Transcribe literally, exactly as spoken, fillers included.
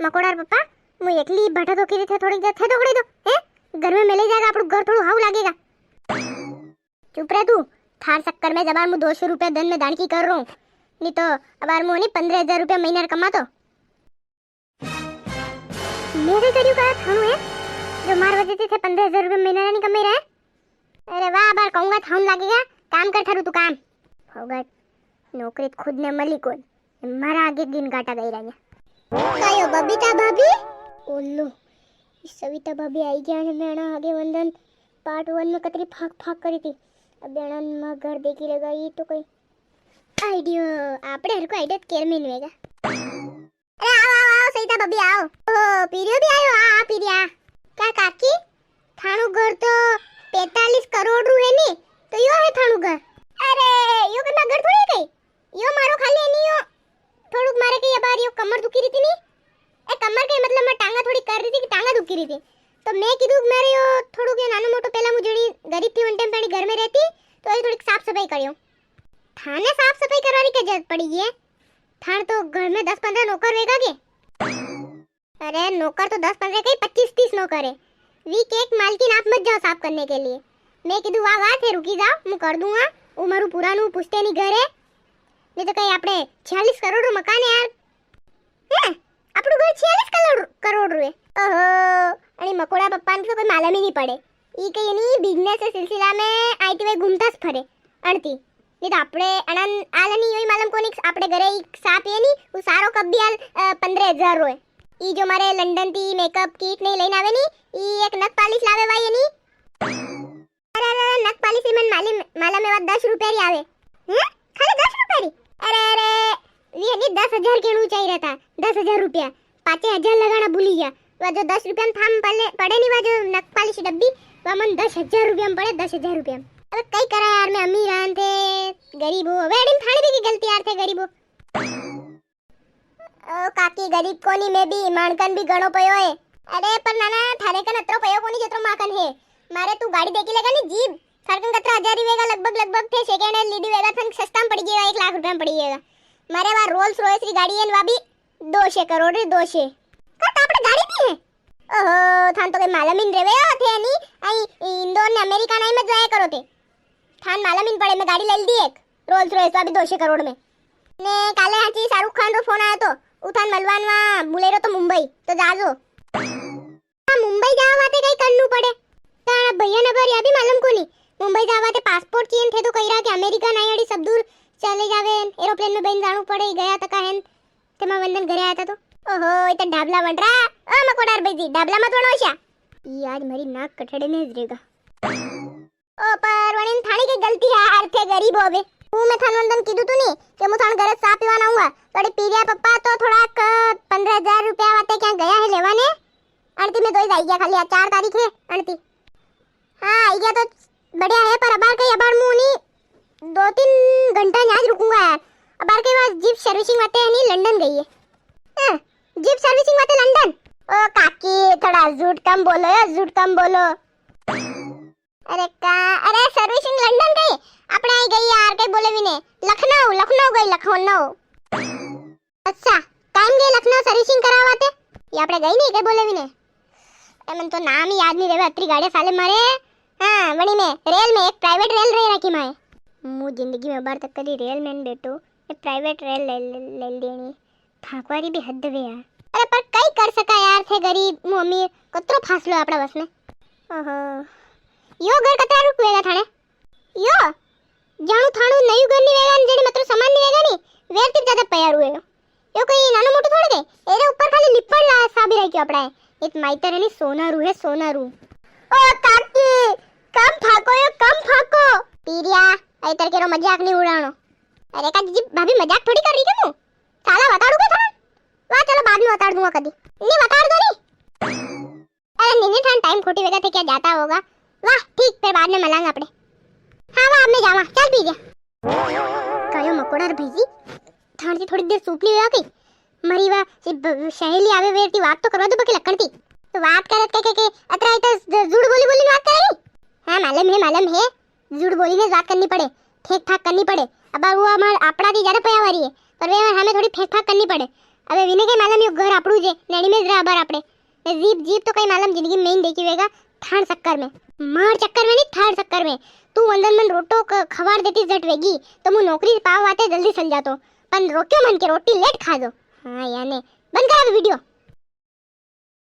मकोड़ा रा पप्पा, मु एकली भटक तो करी री, थे थोड़ी देर थे तो करी दो, हैं? घर में मेले जाएगा, आपणु घर थोड़ू हाउ लागेगा। चुप रे तू, थार चक्कर में जबार मु दो सौ रुपया दन में दानकी कर रो हूँ, नी तो अबार मु नी पन्द्रह हजार रुपया महीना रा कमातो। मेरे करियो का थाणु है, जो मार वजह से थे पन्द्रह हजार रुपया महीना रा नी कमाई रहा है। अरे वाह, अबार कहूंगा थाणु लागेगा, काम कर थारू तू काम। होगा, नौकरी तो खुद ने मली कोनी, मारा आगे दिन काटा गई रहा। कायो बबीता भाभी? ओलो, सविता भाभी आई गया है, मैं अणा आगे वंदन part one में कतरी फाक फाक करी थी। अब अणा मां घर देखी लेगा, ये तो कोई idea, आपणे हर को idea केर में नी वेगा। अरे आओ, आओ, आओ, सविता भाभी आओ। ओ, पीरियो भी आयो, हाँ, हाँ, पीरिया। क्या काकी, थाणु घर तो पैंतालीस करोड़ रू है नी, तो यो है थाणु घर। अरे, यो कई मारो घर थोड़ी है कई, यो मारो खाली है नी, यो थोड़ुक मारे कई अबार यो कमर दुखी री थी नी, ए कमर के मतलब मैं टांगा थोड़ी कर री थी कि टांगा दुखी री थी, तो मैं कीधु मारे यो थोड़ुक यो नानो मोटो पेला मु जणी गरीब थी उन टाइम पे घर में रेती, तो ये थोड़ी साफ सफाई करियो। थाने साफ सफाई करवा री क्या जरूरत पड़ी है? थाण तो घर में दस पन्द्रह नौकर वेगा के? अरे नौकर तो दस पन्द्रह कई, पच्चीस तीस नौकर है। वी के एक मालकिन आप मत जाओ साफ करने के लिए। मैं कीधु वाह वाह थे रुकी जाओ, मु कर दूंगा। उ मारू पुरानू पुश्तैनी घर है, नी तो कई आपणे छियालीस करोड़ रू मकान है यार। हैं? आपणु घर छियालीस करोड़, करोड़ रू है। ओहो, अणी मकोड़ा पप्पा ने तो कोई मालूम ही नी पड़े। ई कई नी business रे सिलसिला में आई टी वाई घूमता स फरे। अणती। नी तो आपणे अणन आल नी योई मालूम कोनी, आपणे घरे एक साप है नी, वो सारो कप भी आल, अ, पन्द्रह हजार रो है। ई जो मारे लंदन थी makeup kit नी लेने आवे नी, ई एक नख पालिश लावे वाई है नी। अरे, अरे, अरे, नख पालिश री मन माली, माला में वा दस रुपया री आवे। हैं? खाली दस रुपया री? अरे, अरे, वी है नी दस हजार केणु चाहिए था, दस हजार रुपया। पाछे हजार लगाना भूली गया। वा जो दस रुपया में थाम पले, पड़े नी, वा जो नख पालिश डब्बी, वा मन दस हजार रुपया में पड़े, दस हजार रुपया में। अबे कई करा यार, मैं अमीर आन थे, गरीब हो। अबे अड़ी में थाने भी की गलती यार, थे गरीब हो। ओ काकी, गरीब कोनी मैं भी, माणकन भी घणो पयो है। अरे पर नाना, थारे कन अतरो पयो कोनी जतरो माकन है। मारे तू गाड़ी देखी लेगा नी जीप, थारे कन कतरा हजार ही वेगा लगभग, लगभग थे second hand लीधी वेगा, थन सस्ता में पड़ी गया, एक लाख रुपया में पड़ी गया। मारे वा Rolls Royce री गाड़ी है न, वा भी दो सौ करोड़ री, दो सौ। का तो आपणे गाड़ी भी है? ओहो, थान तो कई मालूम ही नी रेवे हो थे नी, आई इंदौर ने अमेरिका नाई मत जाया करो थे। थान मालूम ही नी पड़े, मैं गाड़ी ले ली एक Rolls Royce, वा भी दो सौ करोड़ में। ने काले हाची शाहरुख खान रो फोन आयो तो, उ थान मलवान वा बुलाई रो तो मुंबई, तो जाजो। हाँ, मुंबई जावा वाते कई करनू पड़े? तारा भैया ने अबार या भी मालूम कोनी। मुंबई जावा वाते पासपोर्ट चाहिए थे तो कई रहा कि अमेरिका नाई अड़ी सब दूर चले जावे, एरोप्लेन में बैन जाणू पड़े, गया तका है। ते मां वंदन घरे आया था तो। ओहो, इते ढाबला वण रहा। ओ मकोड़ार भाई जी, ढाबला मत वणो शा। ये आज मारी नाक कठड़े ने ज रेगा। ओ पर वणीन थाणी कई गलती है यार, थे गरीब हो बे। हूँ मैं थान वंदन कीधु तू नी कि मु थान घरे सा पीवा ना आऊंगा। तो अड़ी पीरिया पप्पा तो थोड़ा क पन्द्रह हजार रुपया वाते क्या गया है लेवा ने। अणती में दोई जाई गया खाली, आज चार तारीख है अणती। हाँ, आई गया तो बढ़िया है, पर अबार कई अबार मु नी दो तीन घंटा न्याज रुकूंगा यार। अबार कई वा जीप सर्विसिंग वाते है नी लंदन गई है। हाँ, जीप सर्विसिंग वाते लंदन। ओ काकी, थोड़ा झूठ कम बोलो यार, झूठ कम बोलो। अरे का, अरे सर्विसिंग लंदन गई, अपने आई गई यार, कई बोले भी ने, लखनऊ, लखनऊ गई, लखनऊ। अच्छा, कायम गई लखनऊ सर्विसिंग करावा ते? ये अपने गई नी, कई बोले भी ने। ए, मन तो नाम ही याद नी रेवे, अतरी गाड़ियां साले मारे। हाँ, वणी में, रेल में, एक प्राइवेट रेल रही रखी माए। मु जिंदगी में अबार तक कदी रेल में नी बैठो, ये प्राइवेट रेल ले, ले, ले लेनी। थाकवा री भी हद वे यार। अरे पर कई कर सका यार, थे गरीब, मु अमीर, कतरो फासलो है आपणा बस में। ओहो। यो घर कतरा रुक वेगा थाने? यो? जाणू थाणू नयू घर नी वेगा, ने जेड़ी मतरो सामान नी वेगा नी, वेर ती ज्यादा पया रुए। यो कोई नानो मोटो थोड़े के, एरे ऊपर खाली लिपण ला साबी राख्यो आपड़ा है। इत माइतर है नी सोना रू है, सोना रू। ओ काकी, कम फाको यो, कम फाको। पीरिया, आई तरके रो मजाक नी उड़ाणो। अरे का जी, भाभी मजाक थोड़ी कर रही के मु? साला बताड़ू के थाने? वाह, चलो बाद में बताड़ दूंगा कदी। नी बताड़ दो नी। अरे नी नी, थान टाइम खोटी वेगा थे क्या जाता होगा। वाह, ठीक, फिर बाद में मलांगा आपड़े। हाँ, वाह, अब मैं जावा, चल पी गया। कायो मकोड़ा रे भाई जी, थान से थोड़ी देर सूप ली हुआ कई। मरी वा, ये ब-, सहेली आवे वे ती बात तो करवा दो बके लखन ती। तो बात करत के, के, के, अतरा इतना ज-, जुड़ बोली बोली बात करेगी। हाँ, मालूम है, मालूम है। झूठ बोली ने बात करनी पड़े, फेंक फाक करनी पड़े। अब वो हमार आपड़ा ती ज्यादा पया वारी है, पर वे हमें थोड़ी फेंक फाक करनी पड़े। अबे विने के मालूम यो घर आपड़ू जे, ने अणी में ज रा अबार आपड़े। ने जीप, जीप तो कई मालूम जिंदगी में नी देखी वेगा, थाण चक्कर में। मार चक्कर में नी, थाण चक्कर में। तू वंदन मन रोटो क-, खवाड़ देती जट वेगी, तो मु नौकरी पावा वाते जल्दी चल जातो। पण रोक्यो मन के रोटी लेट खा जो। हाँ याने, बंद कर अब वीडियो।